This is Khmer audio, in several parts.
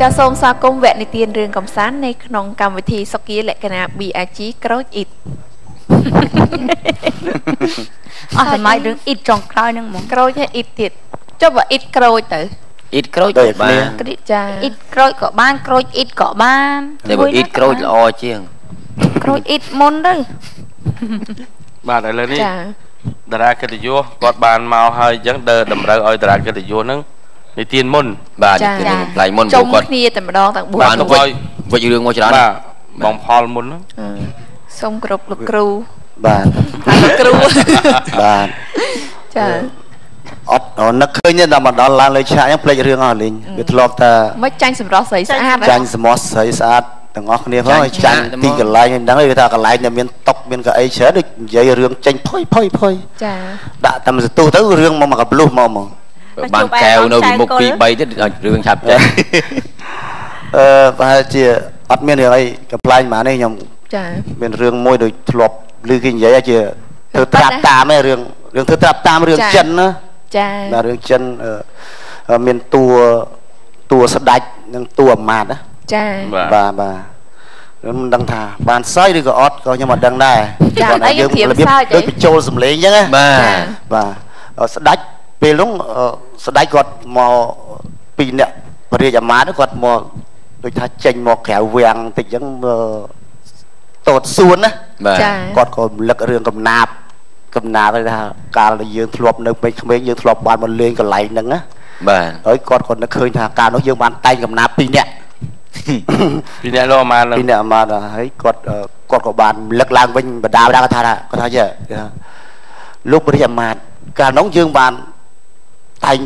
ចាសូមស្វាគមន៍វគ្គនិទានរឿងកំសាន្តនៅក្នុងកម្មវិធីសុគាលក្ខណៈ BIG ក្រូចអ៊ីតអស់សម័យរឿងអ៊ីតចុងក្រោយហ្នឹងហ្មងក្រូចហើយអ៊ីតទៀតចុះបើអ៊ីតក្រូចទៅអ៊ីតក្រូចក៏បានចាអ៊ីតក្រូចក៏បានក្រូចអ៊ីតក៏បានតែបើអ៊ីតក្រូចល្អជាងក្រូចអ៊ីតមុនទៅបាទឥឡូវនេះតារាកិត្តិយសគាត់បានមកហើយអញ្ចឹងតម្រូវឲ្យតារាកិត្តិយសហ្នឹងនិទានមុនបាទនិទានកំប្លែងមុនព្រោះគាត់គ្នាតែម្ដងទាំង4បានវិច្ចរឿងមកច្រើនបាទបងផលមុនសូមគោរពលោកគ្រូបាទលោកគ្រូបាទចាអត់នឹកឃើញទេដល់មកដល់ឡើងលើឆាកហ្នឹងភ្លេចរឿងអស់លេងវាធ្លាប់តែមិនចាញ់សម្រស់ស្រីស្អាតចាញ់សម្រស់ស្រីស្អាតទាំងអស់គ្នាផងចាញ់ទីកន្លែងហ្នឹងគេថាកន្លែងដែលមានតុកមានកៅអីច្រើនដូចនិយាយរឿងចេញផុយផុយផុយចាដាក់តាមសន្ទុះទៅរឿងមកកប្លុះមកមកបានកែវនៅពីមុខ2 3ទៀតរឿងឆាប់ចេញប្រហែលជាអត់មានរឿងអីកំប្លែងហ្មងនេះខ្ញុំចាមានរឿងមួយដូចធ្លាប់ឮគេនិយាយជាធ្វើត្រាប់តាមឯងរឿងធ្វើត្រាប់តាមរឿងចិនណាចាបាទរឿងចិនមានតួស្ដេចនិងតួអាមាត្យណាចាបាទបាទខ្ញុំមិនដឹងថាបានសើចឬក៏អត់ក៏ខ្ញុំអត់ដឹងដែរគាត់តែយើងរបៀបដូចបញ្ចូលសំឡេងអញ្ចឹងណាបាទបាទស្ដេចពេលនោះស្ដេចគាត់មកពីរអ្នកពរាជអាមាត្យគាត់មកដូចថាចេញមកក្រៅវាំងតិចអញ្ចឹងតូតសួនណាគាត់ក៏រំលឹករឿងកំណាបថាកាលដែលយើងធ្លាប់នៅក្មេងៗយើងធ្លាប់បានមកលេងកន្លែងហ្នឹងណាបាទហើយគាត់ក៏នឹកឃើញថាកាលនោះយើងបានតែងកំណាបពីរនាក់ពីរនាក់លោកអាមាត្យពីរនាក់អាមាត្យហើយគាត់ក៏បានរំលឹកឡើងវិញបដាគាត់ថាយេលោកព្រះអាមាត្យកាលនោះយើងបានតែង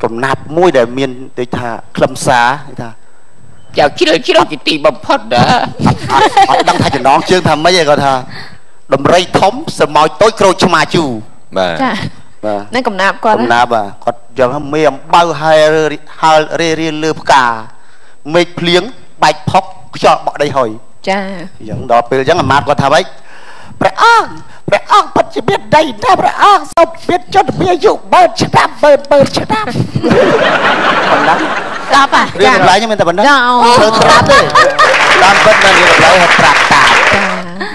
កំណាប់មួយដែលមានដូចថាខ្លឹមសារថាចៅជ្រើជ្រៅជាទីបំផុតណាអត់ដឹងថាចំណងជើងថាម៉េចឯងគាត់ថាដំរីធំសមោចតូចក្រូចឆ្មាជូបាទចាបាទនឹងកំណាប់គាត់កំណាប់បាទគាត់យ៉ាងមេអំបៅហែហើលរេរៀនលើផ្កាមេឃភ្លៀងបែកផុកខ្យល់បក់ដីហុយចាអញ្ចឹងដល់ពេលអញ្ចឹងអាមាត្យគាត់ថាម៉េចព្រះអង្គព្រះអង្គពិតជាមានដីណាព្រះអង្គសូមមានជនមានអាយុម៉ឺនឆ្នាំម៉ឺនម៉ឺនឆ្នាំប៉ុណ្ណឹងដល់ป่ะរឿងកម្លែងមានតែប៉ុណ្ណឹងធ្វើត្រាប់ទេតាមពិតមិនរឿងកម្លែងហើយត្រាប់តាមចា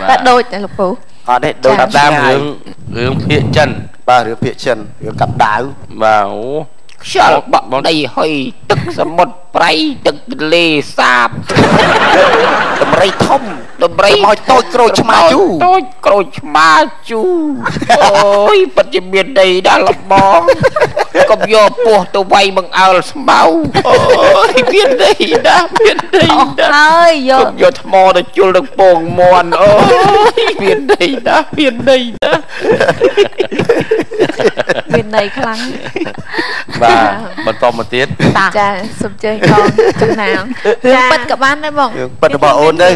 តែដូចតែលោកពូអត់ទេដូចតាមរឿងភាគចិនបាទរឿងភាគចិនរឿងកាប់ដាវបាទអូខ្យល់បក់ដីហុយទឹកសមុទ្រប្រៃទឹកទន្លេសាបដំរីធំដំរីមកតូចក្រូចឆ្មាជូតូចក្រូចឆ្មាជូអូយពិតជាមានដីដល់លបងកុំយកពោះទៅវាយបង្អើលស្មៅអូយមានដីណាមានដីណាហើយយកយកថ្មទៅជុលនឹងពងមាន់អូយមានដីណាមានដីណាមានដីខ្លាំងបាទបន្តមកទៀតចាសូមជើញកងចំណាមរឿងពិតក៏បានដែរបងរឿងពិតរបស់អូនទៅ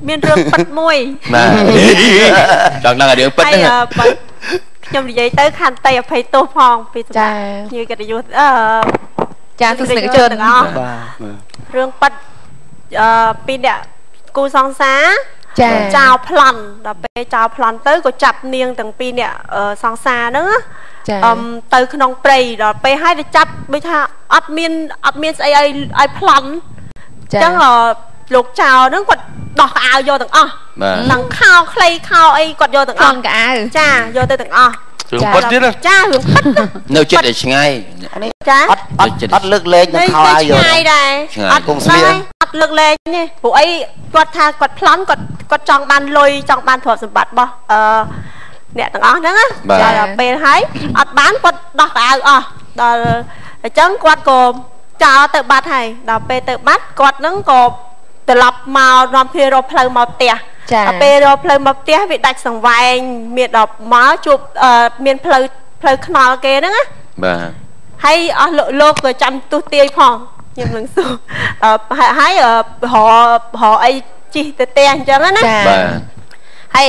មានរឿងពិតមួយបាទចង់ដឹងរឿងពិតហ្នឹងខ្ញុំនិយាយទៅខន្តីអភ័យទោសផងពីសម្រាប់ភ្ញៀវកិត្តិយសចាទស្សនិកជនទាំងអស់បាទរឿងពិតពីអ្នកគូសង្សារចោលប្លន់ដល់ពេលចោលប្លន់ទៅក៏ចាប់នាងទាំងពីរអ្នកសង្សារហ្នឹងទៅក្នុងព្រៃដល់ពេលហើយទៅចាប់ដូចថាអត់មានស្អីឲ្យប្លន់អញ្ចឹងលោកចោលហ្នឹងគាត់ដោះកៅអៅយកទាំងអស់ទាំងខោខ្លីខោអីគាត់យកទាំងអស់កៅអៅចាយកទៅទាំងអស់រឿងពិតទៀតចារឿងពិតនៅចិត្តតែឆ្ងាយចាអត់លើកលែងនឹងខោអាវយកឆ្ងាយដែរអត់គង់ស្លៀកអត់លើកលែងទេព្រោះអីគាត់ថាគាត់ប្លន់គាត់ចង់បានលុយចង់បានទ្រព្យសម្បត្តិរបស់អ្នកទាំងអស់ហ្នឹងណាដល់ពេលហើយអត់បានគាត់ដោះកៅអៅអស់ដល់អញ្ចឹងគាត់ក៏ចោលទៅបាត់ហើយដល់ពេលទៅបាត់គាត់ហ្នឹងក៏ត្រឡប់មកនាំគ្នារកផ្លូវមកផ្ទះដល់ពេលរកផ្លូវមកផ្ទះវាដាច់សង្វែងមានដល់មកជួបមានផ្លូវថ្នល់គេហ្នឹងណាបាទហើយអស់លោកក៏ចាំទុះទាយផងខ្ញុំនឹងសួរហើយរកអីជិះទៅផ្ទះអញ្ចឹងណាបាទហើយ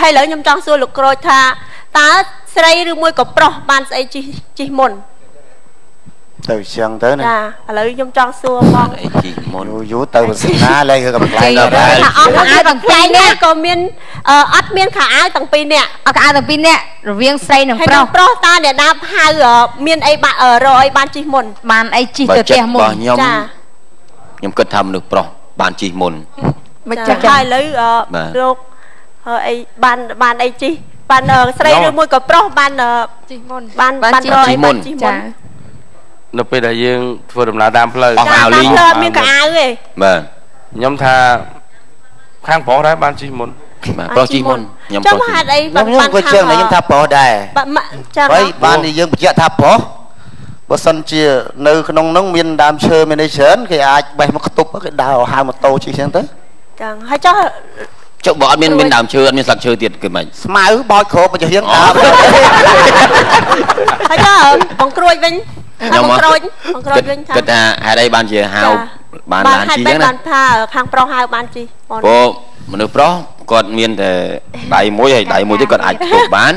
ឥឡូវខ្ញុំចង់សួរលោកក្រូចថាតើស្រីឬមួយក៏ប្រុសបានស្អីជិះមុនទៅចឹងទៅណាចាឥឡូវខ្ញុំចង់សួរបងអីជីមុនយូរទៅវាសនាលែងកំប្លែងដល់ថាអស់ខោអាវទាំងពីរនាក់ក៏មានអត់មានខោអាវទាំងពីរនាក់អត់ខោអាវទាំងពីរនាក់រវាងស្រីនិងប្រុសប្រុសតើអ្នកណាហៅមានអីបាក់រកអីបានជីមុនបានអីជីទៅផ្ទះមុនចា ខ្ញុំគិតថាមនុស្សប្រុសបានជិះមុន មិនចា ចាហើយឥឡូវលោកអីបានបានអីជិះបានស្រីឬមួយក៏ប្រុសបានជិះមុនបានបានជិះមុនចា នៅពេលដែលយើងធ្វើដំណើរតាមផ្លូវ អស់អាវលីង មានកៅអៅទេ បាទ ខ្ញុំថាខាងប្រុសដែរបានជិះមុន បាទ ប្រុសជិះមុន ខ្ញុំប្រុស ហេតុអីបាន ខ្ញុំក៏ជឿខ្ញុំថាប្រុសដែរ ចា ហើយបានយើងបញ្ជាក់ថាប្រុសបើសិនជានៅក្នុងនោះមានដើមឈើមានអីច្រើនគេអាចបេះមកខ្ទប់គេដើរហៅម៉ូតូជិះចឹងទៅ ចឹងហើយចុះ ចុះបើអត់មានមានដើមឈើអត់មានស្លឹកឈើទៀតគឺមិន ស្មៅបោចគ្របមកជាងដើម ហើយចុះបងក្រួចវិញបងក្រួចបងក្រួចវិញ ថាគិតថាហេតុអីបានជាហៅបានឡានជិះចឹងណា បានថាខាងប្រុសហៅបានជិះ ព្រោះមនុស្សប្រុសគាត់មានតែដៃមួយហើយដៃមួយទៀតគាត់អាចខ្ទប់បាន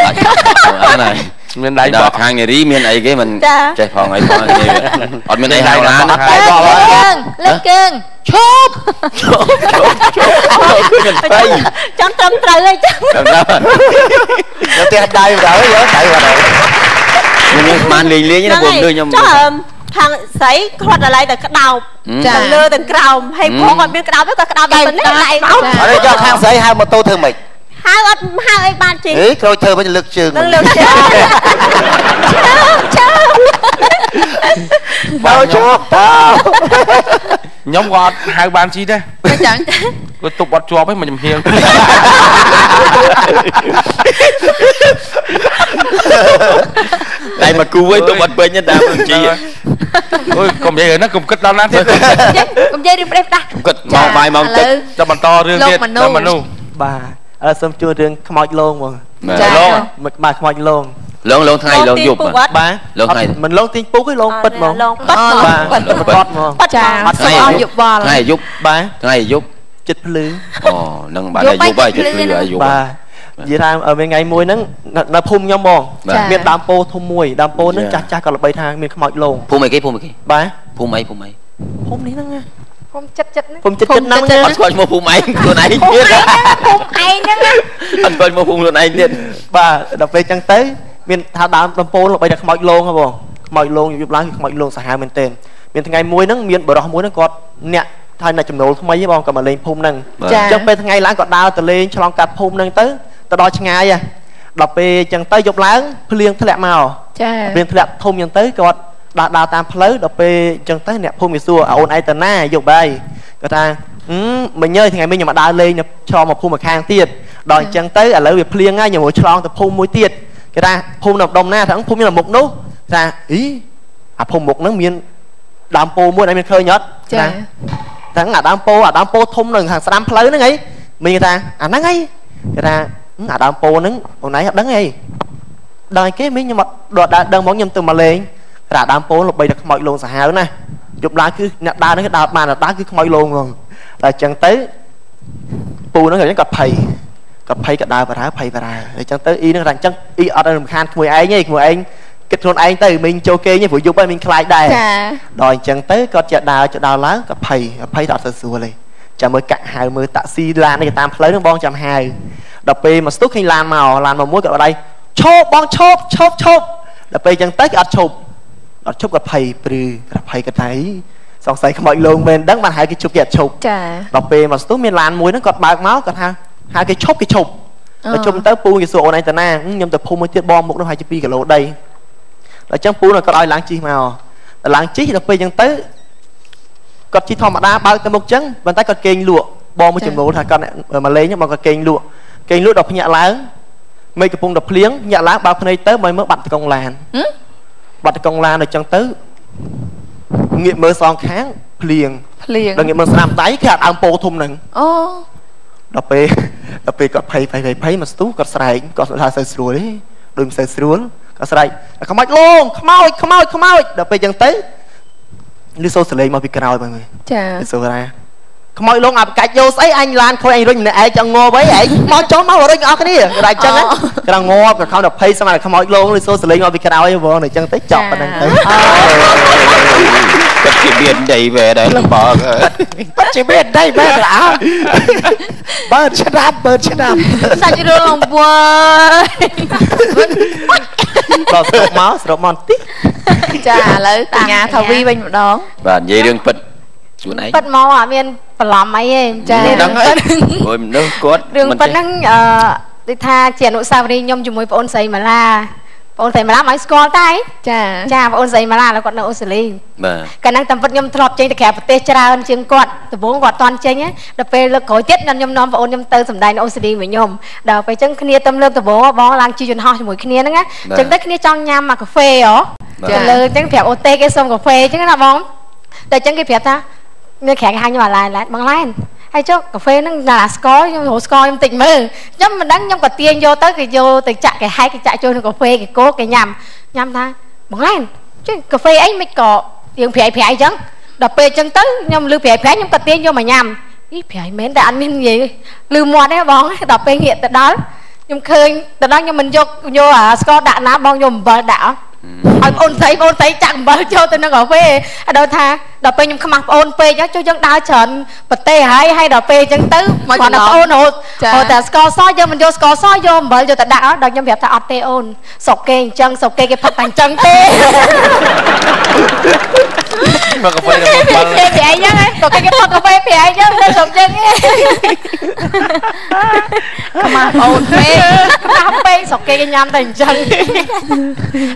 អាចអត់ណា មានដៃ ដល់ខាងនារីមានអីគេមិនចេះផងអីផងអត់មានអីហៅឡាន ដៃបោះ លើកជើង ឈប់ឈប់ឈប់ឈប់គឺមិនទៅ ចាំត្រឹមត្រូវហើយចាំ ត្រឹមត្រូវ ទៅផ្ទះដៃបណ្ដោយយកដៃបណ្ដោយ ខ្ញុំស្មានលេងលេងណាព្រោះខ្ញុំ ចុះខាងស្រីគាត់ដល់ឡៃតែក្តោបទាំងលើទាំងក្រោមហើយផងអត់មានក្តោបទេគាត់ក្តោបតែប៉ុណ្ណេះដៃមក អត់ចុះខាងស្រីហៅម៉ូតូធ្វើម៉េច ហៅអត់ហៅអីបានជិះ អេក្រូចធ្វើវិញលើកជើង លើកជើងជើង បើជប់តើ ខ្ញុំក៏អត់ហៅបានជិះដែរ ចឹង គាត់ទប់អត់ជាប់ឯងមកចំហៀង តែមកគូវិញទប់អត់ពេញតាមជី អូយកុំនិយាយហ្នឹងកុំគិតដល់ណាទៀត កុំនិយាយរឿងផ្ដេសផ្ដាស់ គិតមកបាយមកទឹក ចាំបន្តរឿងទៀតដល់មនុស្ស បាទ ឥឡូវសូមជួនរឿងខ្មោចលងហ្មង ចា លង បាទ ខ្មោចលង លងលងថ្ងៃលងយប់ បាទ លងថ្ងៃ មិនលងទាញពូកទេលងពិតហ្មង លងពិត បាទ ពិតហ្មង ចា អត់អស់យោបល់ ថ្ងៃយប់ បាទ ថ្ងៃយប់ ចិត្តភ្លឺ អូនឹងបាទយប់ហើយចិត្តភ្លឺហើយយប់ បាទ និយាយថាមានថ្ងៃមួយហ្នឹងនៅភូមិខ្ញុំហ្មងមានដើមពោធំមួយដើមពោហ្នឹងចាស់ចាស់ក៏ល្បីថាមានខ្មោចលង ភូមិអីគេភូមិអីគេ បាទ ភូមិអីភូមិអី ភូមិនេះហ្នឹងណា ភូមិចិត្តចិត្តហ្នឹង ភូមិចិត្តចិត្តហ្នឹង អត់ស្គាល់ឈ្មោះភូមិឯងខ្លួនឯងទៀត ភូមិឯងហ្នឹង អត់ស្គាល់ឈ្មោះភូមិខ្លួនឯងទៀត បាទ ដល់ពេលចឹងទៅមានថាដើមដំពោល្បីតែខ្មោចលងហ៎បងខ្មោចលងយប់ឡើងគឺខ្មោចលងសាហាវមែនទែនមានថ្ងៃមួយហ្នឹងមានបរិសមួយហ្នឹងគាត់អ្នកថាអ្នកចំណូលថ្មីបងក៏មកលេងភូមិហ្នឹងអញ្ចឹងពេលថ្ងៃឡើងក៏ដើរទៅលេងឆ្លងកាត់ភូមិហ្នឹងទៅទៅដល់ឆ្ងាយដល់ពេលអញ្ចឹងទៅយប់ឡើងភ្លៀងធ្លាក់មក ចា ភ្លៀងធ្លាក់ធំអញ្ចឹងទៅគាត់ដើរដើរតាមផ្លូវដល់ពេលអញ្ចឹងទៅអ្នកភូមិគេសួរអូនឯងទៅណាយប់ហើយគាត់ថាមិញអើយថ្ងៃមិញខ្ញុំមកដើរលេងនៅឆ្លងមកភូមិម្ខាងទៀតដល់អញ្ចឹងទៅឥឡូវវាភ្លៀងហើយខ្ញុំឆ្លងទៅភូមិមួយទៀតគេថាភូមិនៅម្ដុំណាថាភូមិនៅមុខនោះថាអីអាភូមិមុខហ្នឹងមានដើមពោមួយឯងមានឃើញអត់ ចា ថាអាដើមពោអាដើមពោធំនៅខាងស្ដាំផ្លូវហ្នឹងអីមីគេថាអាហ្នឹងអីគេថាអាដើមពោហ្នឹងអូនឯងអត់ដឹងអីដល់គេមីខ្ញុំអត់ដល់ដឹងហ្មងខ្ញុំទៅមកលេងតែអាដើមពោល្បីតែខ្មោចលងសាហាវណាយប់ឡើងគឺអ្នកដើរហ្នឹងគេដើរបានដើរគឺខ្មោចលងហ្មងដល់អញ្ចឹងទៅពូហ្នឹងគាត់ភ័យគាត់ភ័យក៏ដើរបរើភ័យបរើអញ្ចឹងទៅអ៊ីហ្នឹងថាអញ្ចឹងអ៊ីអត់រំខានក្មួយឯងទេក្មួយឯងគិតខ្លួនឯងទៅមីងចូលគេងព្រោះយប់ហើយមីងខ្លាចដែរដល់អញ្ចឹងទៅគាត់ចេះដើរចដើរឡើងក៏ភ័យភ័យដល់អត់ទៅស្រួលទេចាំមើលកាក់ហៅមើលតាក់ស៊ីឡាននេះតាមផ្លូវហ្នឹងបងចាំហៅដល់ពេលមកស្ទុះឃើញឡានមកឡានមកមួយគាត់អត់ដៃឈប់បងឈប់ឈប់ឈប់ដល់ពេលអញ្ចឹងទៅគេអត់ឈប់អត់ឈប់គាត់ភ័យព្រឺគាត់ភ័យគាត់ថាសង្ស័យខ្មោចលងមែនដឹងបានហៅគេឈប់គេអត់ឈប់ ចា ដល់ពេលមកស្ទុះមានឡានមួយហ្នឹងគាត់បើកមកគាត់ថាហៅគេឈប់គេឈប់ដល់ជុំទៅពូគេសួរអូនឯងទៅណាខ្ញុំទៅភូមិមួយទៀតបងមុខនោះហើយជា2គីឡូដីដល់ចឹងពូនោះគាត់ឲ្យឡើងជិះមកដល់ឡើងជិះដល់ពេលចឹងទៅគាត់ជិះធម្មតាបើកទៅមុខចឹងប៉ុន្តែគាត់គេងលក់បងមួយចំណូលថាគាត់មកលេងបងគាត់គេងលក់គេងលក់ដល់ភ្ញាក់ឡើងមេឃកំពុងដល់ភ្លៀងភ្ញាក់ឡើងបើកភ្នែកទៅមកមើលបាត់តកងឡានបាត់តកងឡានដល់ចឹងទៅងាកមើលសងខាងភ្លៀង ភ្លៀង ដល់ងាកមើលស្នាមដៃគេអត់ដើមពោធំហ្នឹង អូ ដល់ពេលដល់ពេលគាត់ភ័យភ័យភ័យភ័យមកស្ទុះគាត់ស្រែកគាត់ថាសូវស្រួលទេដូចមិនសូវស្រួលគាត់ស្រែកខ្មោចលងខ្មោចខ្មោចខ្មោចដល់ពេលចឹងទៅលឺសូរសលេងមកពីក្រោយបង ចា លឺសូរថាខ្មោចលងអាបកាច់យោស្អីអញឡានខូចអញរុញម្នាក់ឯងចង់ងាប់អីឯងមកចុះមករុញអស់គ្នាគេថាចឹងគេងាប់ក៏ខំដល់ភ័យស្មានខ្មោចលងលឺសូរសលេងមកពីក្រោយបងដល់ចឹងទៅចប់ប៉ុណ្្នឹងទៅ ពិតជាមានដីវែដែរបង ពិតជាមានដីវែដែរអើបើឆ្នាំបើឆ្នាំ សាច់រឿងលំវើ ដល់ស្រុកមកស្រុកមកបន្តិច ចាឥឡូវកញ្ញាថាវីវិញម្ដង បាទនិយាយរឿងពិត ខ្លួនឯង ពិតមកអត់មានបន្លំអីទេចា ដឹងហើយអូយមនុស្សគាត់ រឿងប៉ុណ្ណឹងអឺដូចថាជាអនុស្សាវរីយ៍ខ្ញុំជាមួយប្អូនស្រីម៉ាឡា បងស្រីម៉ាឡាមកស្គាល់តែចា ចាបងស្រីម៉ាឡាឥឡូវគាត់នៅអូស្ត្រាលី បាទ កាលហ្នឹងតាមពិតខ្ញុំធ្លាប់ចេញទៅក្រៅប្រទេសច្រើនជាងគាត់ដំបូងគាត់អត់ទាន់ចេញទេដល់ពេលលើកក្រោយទៀតខ្ញុំនាំបងអូនខ្ញុំទៅសម្ដែងនៅអូស្ត្រាលីមួយខ្ញុំដល់ពេលអញ្ចឹងគ្នាទៅលើកដំបូងបងឡើងជិះយន្តហោះជាមួយគ្នាហ្នឹងណាអញ្ចឹងទៅគ្នាចង់ញ៉ាំអាកាហ្វេហ៎ទៅលើអញ្ចឹងប្រាប់អូតេគេសុំកាហ្វេអញ្ចឹងណាបងតែអញ្ចឹងគេប្រាប់ថានៅក្រៅគេហៅខ្ញុំអាឡែនឡែនបងឡែនហើយចុះកាហ្វេហ្នឹងដល់អាស្ករខ្ញុំរកស្ករខ្ញុំតិចមើលខ្ញុំមិនដឹងខ្ញុំក៏ទាញយកទៅគេយកទៅចាក់គេហែកគេចាក់ចូលក្នុងកាហ្វេគេកូគេញ៉ាំញ៉ាំថាបងឡែនចុះកាហ្វេអីមិនក៏យើងប្រៃប្រៃអញ្ចឹងដល់ពេលអញ្ចឹងទៅខ្ញុំលឺប្រៃប្រៃខ្ញុំក៏ទាញយកមកញ៉ាំអីប្រៃមែនតែអត់មាននិយាយលឺមាត់ទេបងដល់ពេលងាកទៅដល់ខ្ញុំឃើញទៅដល់ខ្ញុំមិនយកយកអាស្ករដាក់ណាបងយកអំបិលដាក់ឲ្យបងស្រីបងស្រីចាក់អំបិលចូលទៅនឹងកាហ្វេដល់ថាដល់ពេលខ្ញុំខ្មាស់ប្អូនពេកចុះយើងដើរច្រើនប្រទេសហើយហើយដល់ពេលអញ្ចឹងទៅគាត់ថាប្អូនរហូតតែស្ករសយើងមិនយកស្ករសយកអំបិលយកទៅដាក់ដល់ខ្ញុំប្រាប់ថាអត់ទេអូនស្រុកគេអញ្ចឹងស្រុកគេគេផឹកតែអញ្ចឹងទេ មកកាហ្វេដល់អំបិល គេប្រៃអញ្ចឹងហ៎ក៏គេផឹកកាហ្វេប្រៃអញ្ចឹងទៅស្រុកយើង ខ្មាស់ប្អូនពេក ខ្មាស់ពេកស្រុកគេគេញ៉ាំតែអញ្ចឹង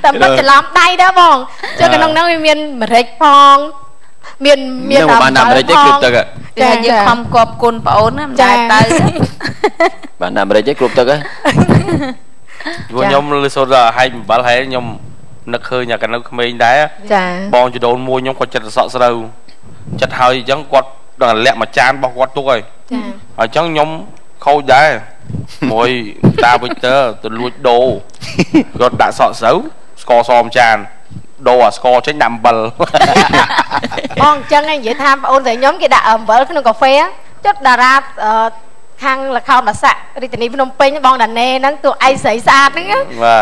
តែមិនច្រឡំដៃដែរបងចុះក្នុងហ្នឹងវាមានម្រេចផងមានមាន បានអាមេរិកទេគ្រប់ទឹក ចាយើងខំគប់គុណប្អូនណាមិនដែរទៅ បានអាមេរិកទេគ្រប់ទឹកហ៎ ព្រោះខ្ញុំលឺសូត្រដល់ហែកអំបិលហើយខ្ញុំនឹកឃើញអាកាលនៅក្មេងដែរ ចា បងចដូនមួយខ្ញុំគាត់ចិត្តសក់ស្រូវចិត្តហើយអញ្ចឹងគាត់ដល់លាក់មួយចានរបស់គាត់ទុកហើយ ចា អញ្ចឹងខ្ញុំខូចដែរមួយតាវិកទ័រទៅលួចដូរគាត់ដាក់សក់ស្រូវស្ករសមចានដូរអាស្ករចេញដាក់អំបិល បងអញ្ចឹងឯងនិយាយថាបងអូនស្រីខ្ញុំគេដាក់អំបិលក្នុងកាហ្វេចុះតារាខាងល្ខោនបាសាក់រាជធានីភ្នំពេញបងដាណេហ្នឹងតួឯងស្រីស្អាតហ្នឹង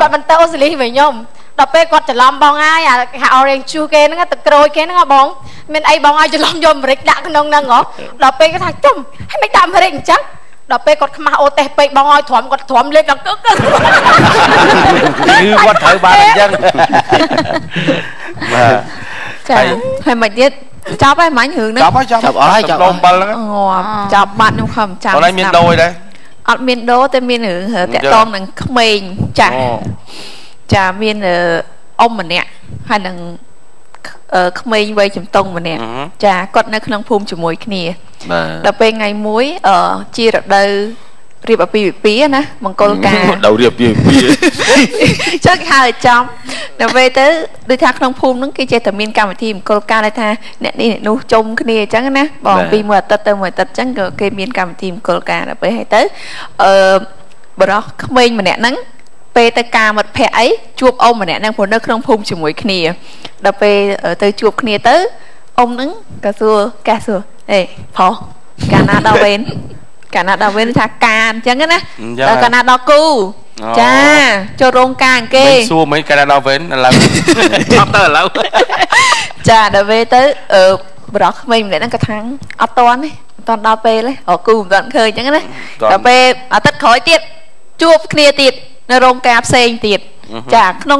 គាត់មិនទៅអូស្ត្រាលីវិញខ្ញុំដល់ពេលគាត់ច្រឡំបងហើយអា orange juice គេហ្នឹងទឹកក្រូចគេហ្នឹងបងមានអីបងឲ្យច្រឡំយកម្រេចដាក់ក្នុងហ្នឹងហ៎ដល់ពេលគេថាជុំហើយមិនដាក់ម្រេចអញ្ចឹងដល់ពេលគាត់ខ្មាស់អូតេសពេកបងឲ្យទ្រាំគាត់ទ្រាំលេបដល់កឹក គឺគាត់ត្រូវបានអញ្ចឹងបាទ ចាហើយមិនទៀតចប់ហើយមិញរឿងហ្នឹង ចប់ហើយចប់ អស់ហើយចប់ អំបិលហ្នឹង ងាប់ចប់បាត់ខ្ញុំខំចាំ អូនឯងមានដូរអីដែរ អត់មានដូរតែមានរឿងតាក់តងនឹងក្មេងចាចាមានអ៊ំម្នាក់ហើយនឹងក្មេងវ័យជំទង់ម្នាក់ចាគាត់នៅក្នុងភូមិជាមួយគ្នាដល់ពេលថ្ងៃមួយជារដូវរៀបអាពាហ៍ពិពាហ៍ណាមង្គលការ រដូវរៀបអាពាហ៍ពិពាហ៍ ចឹងហៅចំដល់ពេលទៅដូចថាក្នុងភូមិហ្នឹងគេចេះតែមានកម្មវិធីមង្គលការដែលថាអ្នកនេះអ្នកនោះជុំគ្នាអញ្ចឹងណាបងពីមួយអាទិត្យទៅមួយអាទិត្យអញ្ចឹងក៏គេមានកម្មវិធីមង្គលការដល់ពេលហើយទៅបរិសក្មេងម្នាក់ហ្នឹងពេលទៅការមិត្តភ័ក្តិអីជួបអ៊ំម្នាក់ហ្នឹងព្រោះនៅក្នុងភូមិជាមួយគ្នាដល់ពេលទៅជួបគ្នាទៅអ៊ំហ្នឹងក៏សួរកែសួរអេប្រុសកាលណាដល់វេនកាលណាដល់វេនថាការអញ្ចឹងណាដល់កាលណាដល់គូចាចូលរោងការគេ មិនសួរមិនកាលណាដល់វេនឥឡូវអត់ទៅឥឡូវ ចាដល់ពេលទៅបរិសក្មេងម្នាក់ហ្នឹងក៏ថាអត់តាន់ទេអត់តាន់ដល់ពេលទេរកគូមិនតាន់ឃើញអញ្ចឹងណាដល់ពេលអាទិត្យក្រោយទៀតជួបគ្នាទៀតនៅរោងការផ្សេងទៀតចាក្នុង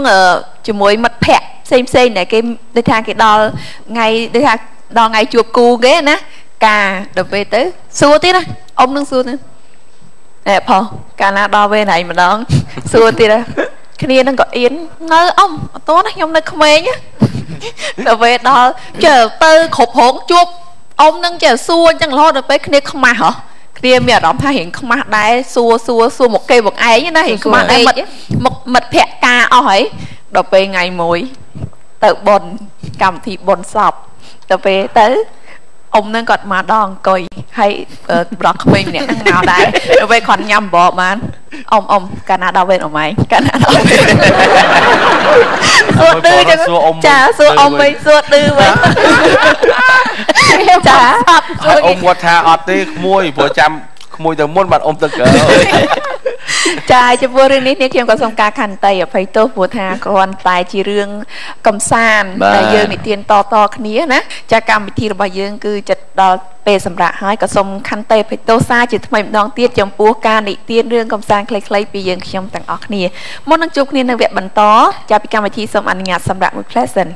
ជាមួយមិត្តភ័ក្តិផ្សេងផ្សេងដែលគេដូចថាគេដល់ថ្ងៃដូចថាដល់ថ្ងៃជួបគូគេណាការដល់ពេលទៅសួរទៀតណាអ៊ំនឹងសួរទៀតអេផុសកាលណាដល់វេនឯងម្ដងសួរទៀតគ្នានឹងក៏អៀននៅអ៊ំអត់តណាខ្ញុំនៅក្មេងដល់ពេលដល់ចេះទៅគ្រប់រោងជួបអ៊ំនឹងចេះសួរអញ្ចឹងរហូតដល់ពេលគ្នាខ្មាស់ហ៎គ្នាមានអារម្មណ៍ថារៀងខ្មាស់ដែរសួរសួរសួរមកគេមកឯងណារៀងខ្មាស់ដែរមិត្តមិត្តភក្តិការអស់ហើយដល់ពេលថ្ងៃមួយទៅបុណ្យកម្មវិធីបុណ្យសពដល់ពេលទៅអ៊ំនឹងគាត់មកដល់អង្គុយហើយប្រុសក្មេងម្នាក់ហ្នឹងមកដែរដល់ពេលគាត់ញ៉ាំបបបានអ៊ំអ៊ំកាលណាដល់វេនអ៊ំឯងកាលណាដល់វេនសួរឌឺចឹងចាសួរអ៊ំវិញសួរឌឺវិញចា អ៊ំគាត់ថាអត់ទេក្មួយព្រោះចាំក្មួយទៅមុនបាទអ៊ំទៅក្រោយ ចាចំពោះរឿងនេះនេះខ្ញុំក៏សូមការខន្តីអភ័យទោសព្រោះថាគ្រាន់តែជារឿងកំសាន្តដែលយើងនិទានតតគ្នាណាចាកម្មវិធីរបស់យើងគឺចិត្តដល់ពេលសម្រាប់ហើយក៏សូមខន្តីអភ័យទោសសារជាថ្មីម្ដងទៀតចំពោះការនិទានរឿងកំសាន្តខ្លីៗពីយើងខ្ញុំទាំងអស់គ្នាមុននឹងជួបគ្នានៅវគ្គបន្តចាពីកម្មវិធីសូមអនុញ្ញាតសម្រាប់មួយ pleasant